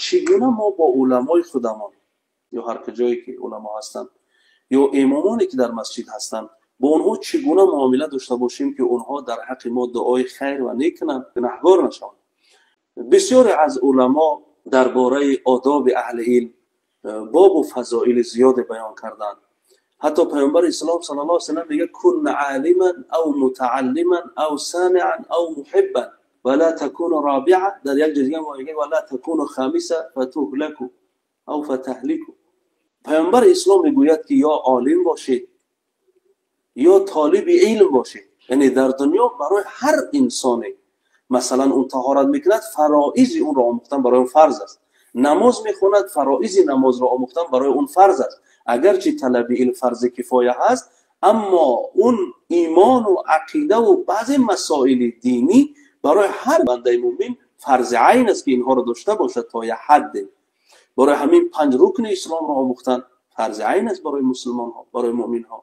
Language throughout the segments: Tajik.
Чӣ гуна мо бо уламои худамон ё ҳар куҷое ки уламо ҳастанд ё имомоне ки дар масҷид ҳастанд, бо онҳо чӣ гуна муомила дошта бошем, ки онҳо дар ҳаққи мо дуои хайр ва нек кунанд, гунаҳгор нашаванд? Бисёре аз уламо дар бораи одоби аҳли илм бобу фазоили зиёде баён карданд. Ҳатто Паёмбари Ислом صلى الله وسلم мегӯяд: كن عالما أو متعلما أو سامعا أو محبا ولا تكن رابعا. Дар як ҷо дига мегӯяд: ولا تكن خامسا فتهلك أو فتهلك. Паёмбари Ислом мегӯяд, ки ё олим бошед, ё толиби илм бошед. Яъне дар дунё барои ҳар инсоне, масалан, он таҳорат мекунад, фароизи онро омӯхтан барои он фарз аст. Намоз мехонад, фароизи намозро омӯхтан барои он фарз аст. Агарчи талаби илм фарзи кифоя ҳаст, аммо он имону ақидаву баъзе масоили динӣ барои ҳар бандаи мӯмин фарзи айн аст, ки инҳоро дошта бошад то як ҳадде. Барои ҳамин панҷ рукни исломро омӯхтан фарзи айн аст барои мусулмонҳо, барои муъминҳо.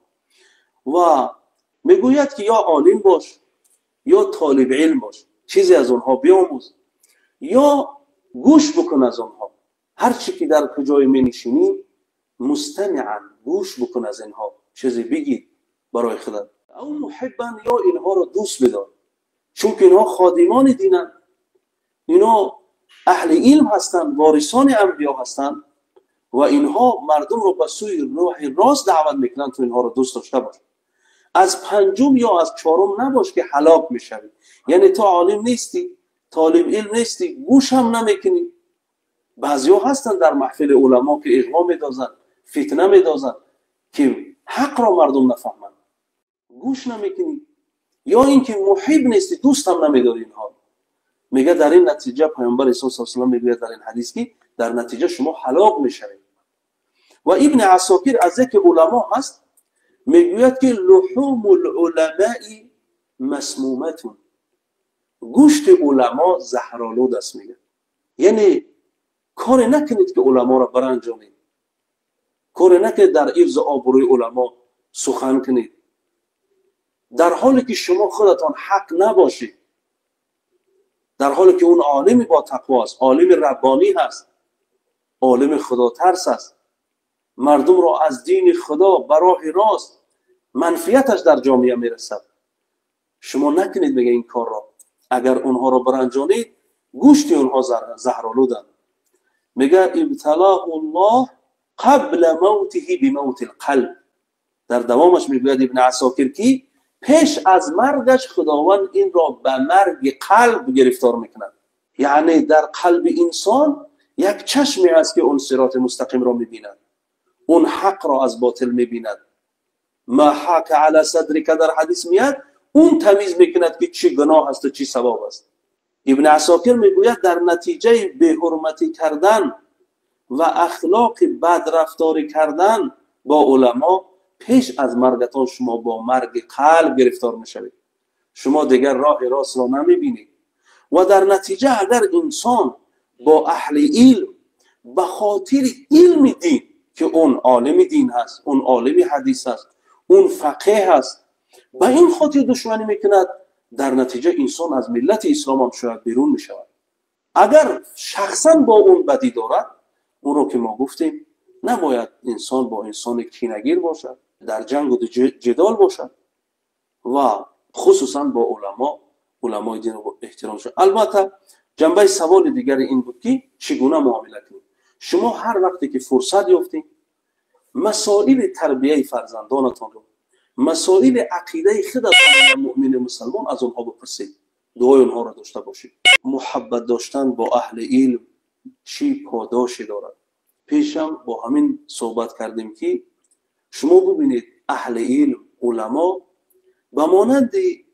Ва мегӯяд, ки ё олим бош, ё толиби илм бош, чизе аз онҳо биомӯз ё гӯш букун аз онҳо. Ҳар чӣ ки дар куҷое менишинӣ, مستمعا гӯш букун, аз инҳо чизе бигир барои худат. أو محبا, ё инҳоро дӯст бидор, чунки инҳо ходимони динанд, ино аҳли илм ҳастанд, ворисони анбиё ҳастанд ва инҳо мардумро ба сӯи роҳи рост даъват мекунанд. Ту инҳоро дӯст дошта бош. Аз панҷум ё аз чорум набош, ки ҳалок мешавӣ. Яъне ту олим нестӣ, толиб илм нестӣ, гӯшам намекунӣ. Баъзеҳо ҳастанд дар маҳфили уламо, ки иғво медозанд, фитна медозанд, ки ҳақро мардум нафаҳманд. Гӯш намекунӣ ё ин ки муҳиб нестӣ, дӯстам намедорӣ инҳо. Мега, дар ин натиҷа Паёмбар Ислом с мегӯяд дар ин ҳадис, ки дар натиҷа шумо ҳалок мешавед. Ва Ибни Асокир аз яке уламо ҳаст, мегӯяд, ки لحوم العلماء مسمومة, гӯшти уламо заҳролуд аст, мегӯяд. Яъне коре накунед, ки уламоро баранҷонед, коре накунед, дар ирзу обрӯи уламо сухан кунед, дар ҳоле ки шумо худатон ҳақ набошед, дар ҳоле ки он олими бо тақво аст, олими раббонӣ ҳаст, олими худотарс аст, мардумро аз дини Худо ба роҳи рост, манфиаташ дар ҷомеа мерасад. Шумо накунед, мега, ин корро. Агар онҳоро баранҷонед, гӯшти онҳо заҳролуданд. Мега: ابتلاه الله قبل موته بموت القلب. Дар давомаш мегӯяд Ибни Асокир, ки пеш аз маргаш Худованд инро ба марги қалб гирифтор мекунад. Яъне дар қалби инсон як чашме аст, ки он сироти мустақимро мебинад, он ҳақро аз ботил мебинад. ما حاك على صدرك дар ҳадис меяд, он тамиз мекунад, ки чӣ гуноҳ асту чӣ савоб аст. Ибни Асокир мегӯяд, дар натиҷаи беҳурматӣ кардан ва ахлоқи бадрафторӣ кардан бо уламо, пеш аз маргатон шумо бо марги қалб гирифтор мешавед. Шумо дигар роҳи ростро намебинед. Ва дар натиҷа, агар инсон бо аҳли илм ба хотири илми дин, ки он олими дин ҳаст, он олими ҳадис аст, он фақеҳ аст, ба ин хотир душманӣ мекунад, дар натиҷа инсон аз миллати исломам шояд берун мешавад. Агар шахсан бо он бадӣ дорад, онро ки мо гуфтем, набояд инсон бо инсони кинагир бошад, дар ҷангу ҷидол бошад ва хусусан бо уламо, уламои динро эҳтиром шуд. Албатта, ҷанбаи саволи дигари ин буд, ки чӣ гуна муомила кунед. Шумо ҳар вақте ки фурсат ёфтед, масоили тарбияи фарзандонатонро, масоили ақидаи худатон, муъмини мусалмон, аз онҳо бипурсед, дуои онҳоро дошта бошед. Муҳаббат доштан бо аҳли илм чӣ подоше дорад? Пешам бо ҳамин суҳбат кардем, ки шумо бубинед, аҳли илм, уламо ба монанди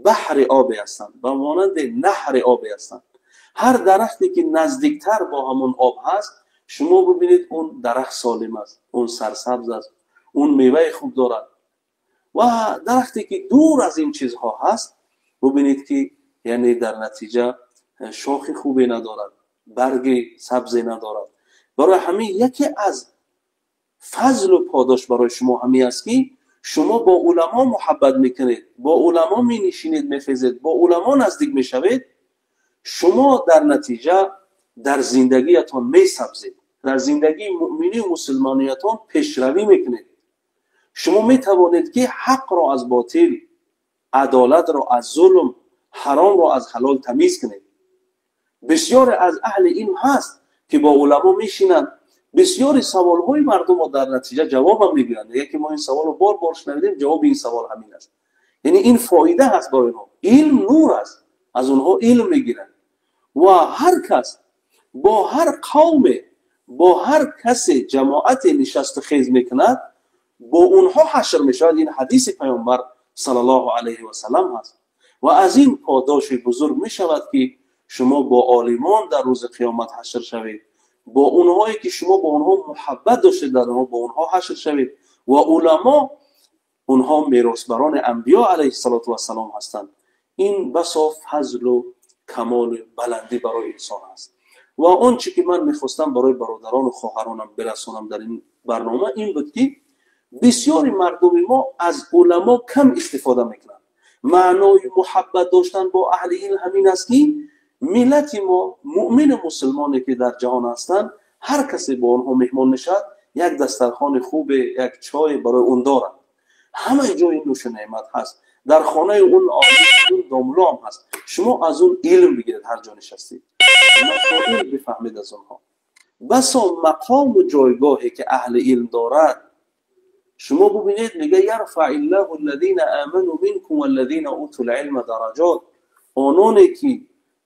баҳри обе ҳастанд, ба монанди наҳри обе ҳастанд. Ҳар дарахте ки наздиктар бо ҳамон об ҳаст, шумо бубинед, он дарахт солим аст, он сарсабз аст, он меваи хуб дорад. Ва дарахте ки дур аз ин чизҳо ҳаст, бубинед, ки яъне дар натиҷа шохи хубе надорад, барги сабзе надорад. Барои ҳамин яке аз фазлу подош барои шумо ҳамин аст, ки шумо бо уламо муҳаббат мекунед, бо уламо менишинед, мехезед, бо уламо наздик мешавед. Шумо дар натиҷа дар зиндагиятон месабзед, дар зиндагии муъминию мусулмониятон пешравӣ мекунед. Шумо метавонед ки ҳақро аз ботил, адолатро аз зулм, ҳаромро аз ҳалол тамиз кунед. Бисёре аз аҳли илм ҳаст ки бо уламо мешинанд, бисёри саволҳои мардумро дар натиҷа ҷавобам мегиранд. Мегӯяд ки мо ин саволро бор бор шунавидем, ҷавоби ин савол ҳамин аст. Яъне ин фоида ҳаст барои онҳо. Илм нур аст, аз онҳо илм мегиранд. Ва ҳар кас бо ҳар қавме, бо ҳар касе ҷамоате нишасту хез мекунад, бо онҳо ҳашр мешавад. Ин ҳадиси паёмбар саллаллоҳу алайҳи васаллам ҳаст. Ва аз ин подоши бузург мешавад ки шумо бо олимон дар рӯзи қиёмат ҳашр шавед, бо онҳое ки шумо бо онҳо муҳаббат доштед, дар онҳо бо онҳо ҳашр шавед. Ва уламо онҳо меросбарони анбиё алайҳиссалоту вассалом ҳастанд. Ин басо фазлу камолу баландӣ барои инсон аст. Ва он чӣ ки ман мехостам барои бародарону хоҳаронам бирасонам дар ин барнома ин буд ки бисёри мардуми мо аз уламо кам истифода мекунанд. Маънои муҳаббат доштан бо аҳли илм ҳамин аст ки миллати мо, муъмину мусулмоне ки дар ҷаҳон ҳастанд, ҳар касе бо онҳо меҳмон мешавад, як дастархони хубе, як чой барои он дорад. Ҳамаи ҷои нӯшу неъмат ҳаст. Дар хонаи он он домло ҳам ҳаст. Шумо аз он илм бигиред ҳар ҷо нишастед, масоил бифаҳмед аз онҳо. Басо мақому ҷойгоҳе ки аҳли илм дорад, шумо бубинед, мега ярфаъ иллаҳу аллазина аману минкум валлазина утул илма дараҷот. Ононе ки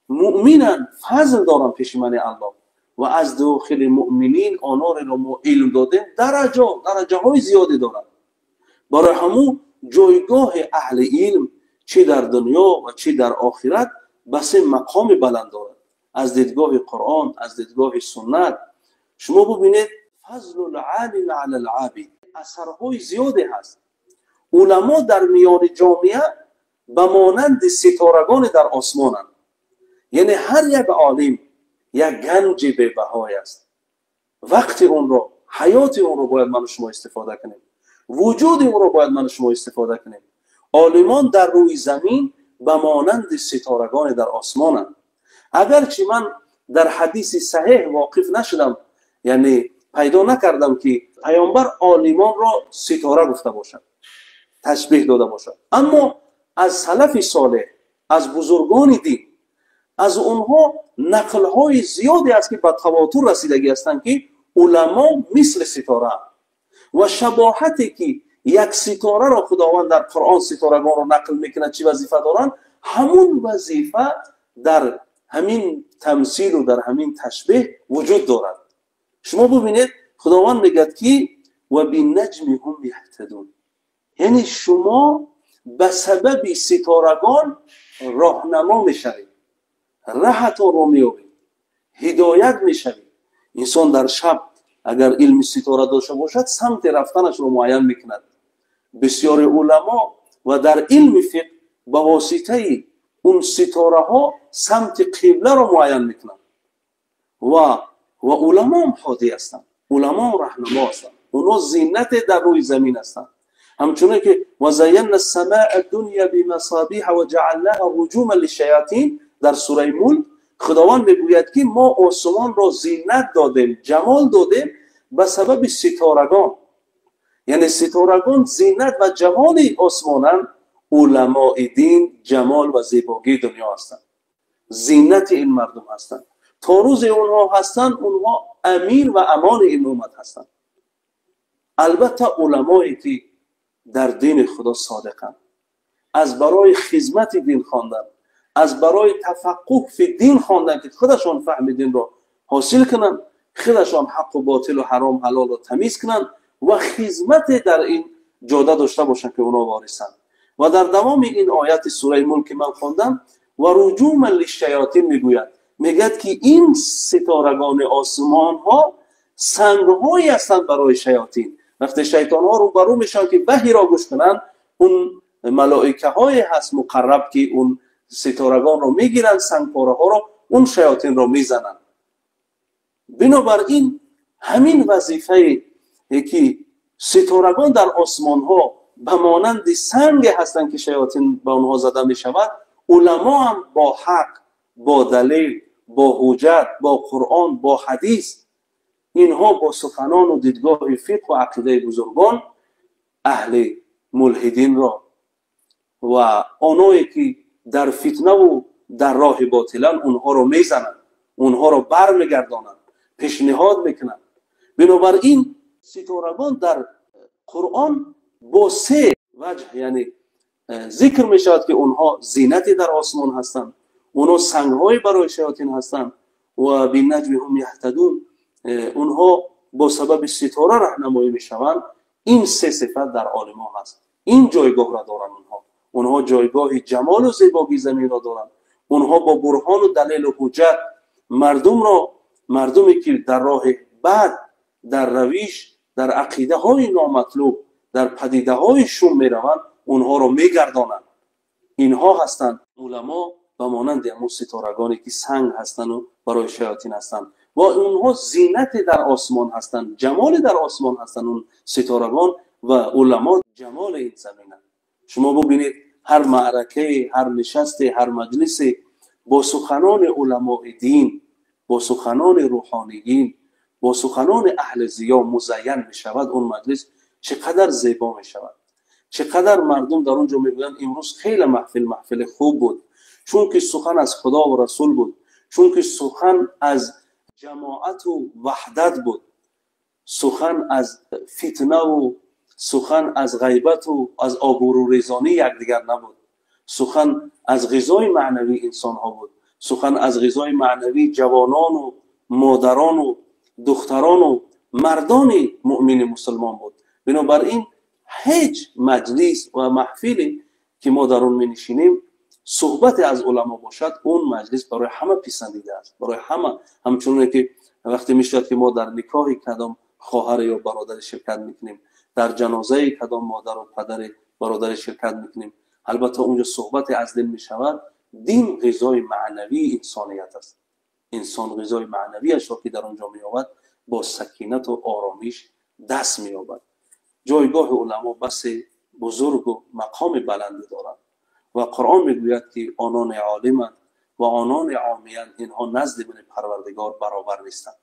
муъминанд, фазл доранд пеши мани Аллоҳ, ва аз дохили муъминин онореро мо илм додем, дараҷаҳои зиёде доранд. Барои ҳамун ҷойгоҳи аҳли илм чӣ дар дунё ва чӣ дар охират басе мақоми баланд дорад. Аз дидгоҳи Қуръон, аз дидгоҳи суннат шумо бубинед, фазлул алим алал абид, асарҳои зиёде ҳаст. Уламо дар миёни ҷомеа ба монанди ситорагоне дар осмонанд. Яъне ҳар як олим як ганҷи бебаҳой аст. Вақти онро, ҳаёти онро бояд ману шумо истифода кунем, вуҷуди онро бояд ману шумо истифода кунем. Олимон дар рӯи замин ба монанди ситорагоне дар осмонанд. Агарчи ман дар ҳадиси саҳеҳ воқиф нашудам, яъне пайдо накардам ки паёмбар олимонро ситора гуфта бошад, ташбеҳ дода бошад, аммо аз салафи солеҳ, аз бузургони дин, аз онҳо нақлҳои зиёде аст ки ба тавотур расидагӣ ҳастанд ки уламо мисли ситора ва шабоҳате ки як ситораро Худованд дар Қуръон ситорагонро нақл мекунад, чӣ вазифа доранд, ҳамун вазифа дар ҳамин тамсилу дар ҳамин ташбеҳ вуҷуд дорад. Шумо бубинед, Худованд мегӯяд ки ва бинаҷми ҳум яҳтадун, яъне шумо ба сабаби ситорагон роҳнамо мешавед, раҳатонро меёбед, ҳидоят мешавед. Инсон дар шаб агар илми ситора дошта бошад, самти рафтанашро муайян мекунад. Бисёри уламо ва дар илми фиқҳ ба воситаи он ситораҳо самти қибларо муайян мекунанд. Ва уламоам ҳодӣ ҳастанд, уламоам раҳнамо ҳастанд, онҳо зинате дар рӯи замин ҳастанд. Ҳамчуне ки ва зайянна ссамаа дуня бимасабиҳа ва ҷаалнаҳа ҳуҷуман лишшаятин, дар сураи Мулк Худованд мегӯяд ки мо осмонро зинат додем, ҷамол додем ба сабаби ситорагон. Яъне ситорагон зинат ва ҷамоли осмонанд, уламои дин ҷамол ва зебогии дунё ҳастанд, зинати ин мардум ҳастанд. То рӯзе онҳо ҳастанд, онҳо амин ва амони ин уммат ҳастанд. Албатта уламое ки дар дини Худо содиқанд, аз барои хизмати дин хондан, аз барои тафаққуҳ фи дин хондан ки худашон фаҳми динро ҳосил кунанд, худашон ҳаққу ботилу ҳаром ҳалолро тамиз кунанд ва хизмате дар ин ҷода дошта бошанд ки онҳо ворисанд. Ва дар давоми ин ояти сураи Мулк ки ман хондам, ва руҷуман лишшаётин мегӯяд, мегӯяд ки ин ситорагони осмонҳо сангҳое ҳастанд барои шаётин. Вақте шайтонҳо рӯбарӯ мешаванд ки ваҳйро гӯш кунанд, он малоикаҳое ҳаст муқарраб ки он ситорагонро мегиранд, сангпораҳоро, он шаётинро мезананд. Бинобар ин ҳамин вазифае ки ситорагон дар осмонҳо ба монанди санге ҳастанд ки шаётин ба онҳо зада мешавад, уламо ҳам бо ҳақ, бо далел, бо ҳуҷҷат, бо Қуръон, бо ҳадис, инҳо бо суханону дидгоҳи фиқҳу ақидаи бузургон аҳли мулҳидинро ва оное ки дар фитнаву дар роҳи ботиланд, онҳоро мезананд, онҳоро бармегардонанд, пешниҳод мекунанд. Бинобар ин ситорагон дар Қуръон бо се ваҷҳ, яъне зикр мешавад, ки онҳо зинате дар осмон ҳастанд, онҳо сангҳое барои шаётин ҳастанд ва биннаҷми ҳум яҳтадун, онҳо бо сабаби ситора раҳнамоӣ мешаванд. Ин се сифат дар олимо ҳаст, ин ҷойгоҳро доранд онҳо. Онҳо ҷойгоҳи ҷамолу зебогии заминро доранд. Онҳо бо бурҳону далелу ҳуҷҷат мардумро, мардуме ки дар роҳи бад, дар равиш, дар ақидаҳои номатлуб, дар падидаҳои шум мераванд, онҳоро мегардонанд. Инҳо ҳастанд уламо, ба монанди ҳамон ситорагоне ки санг ҳастанду барои шаётин ҳастанд ва онҳо зинате дар осмон ҳастанд, ҷамоле дар осмон ҳастанд он ситорагон, ва уламо ҷамоли ин заминанд. Шумо бубинед, ҳар маъракае, ҳар нишасте, ҳар маҷлисе бо суханони уламои дин, бо суханони рӯҳониин, бо суханони аҳли зиё музайян мешавад, он маҷлис чӣ қадар зебо мешавад, чӣ қадар мардум дар он ҷо мегӯянд: имрӯз хеле маҳфил маҳфили хуб буд, чунки сухан аз Худо ва Расул буд, чунки сухан аз ҷамоату ваҳдат буд, сухан аз фитнаву сухан аз ғайбату аз обрӯрезонии якдигар набуд, сухан аз ғизои маънавии инсонҳо буд, сухан аз ғизои маънавии ҷавонону модарону духтарону мардони муъмини мусулмон буд. Бинобар ин ҳеҷ маҷлис ва маҳфиле ки мо дар он менишинем, суҳбате аз уламо бошад, он маҷлис барои ҳама писандида аст, барои ҳама. Ҳамчуноне ки вақте мешавад ки мо дар никоҳи кадом хоҳар ё бародаре ширкат мекунем, дар ҷанозаи кадом модару падари бародаре ширкат мекунем, албатта онҷо суҳбате аз дин мешавад. Дин ғизои маънавии инсоният аст. Инсон ғизои маънавиашро ки дар он ҷо меёбад, бо сакинату оромиш даст меёбад. Ҷойгоҳи уламо басе бузургу мақоми баланде доранд ва Қуръон мегӯяд, ки ононе олиманд ва ононе омиянд, инҳо назди мани Парвардигор баробар нестанд.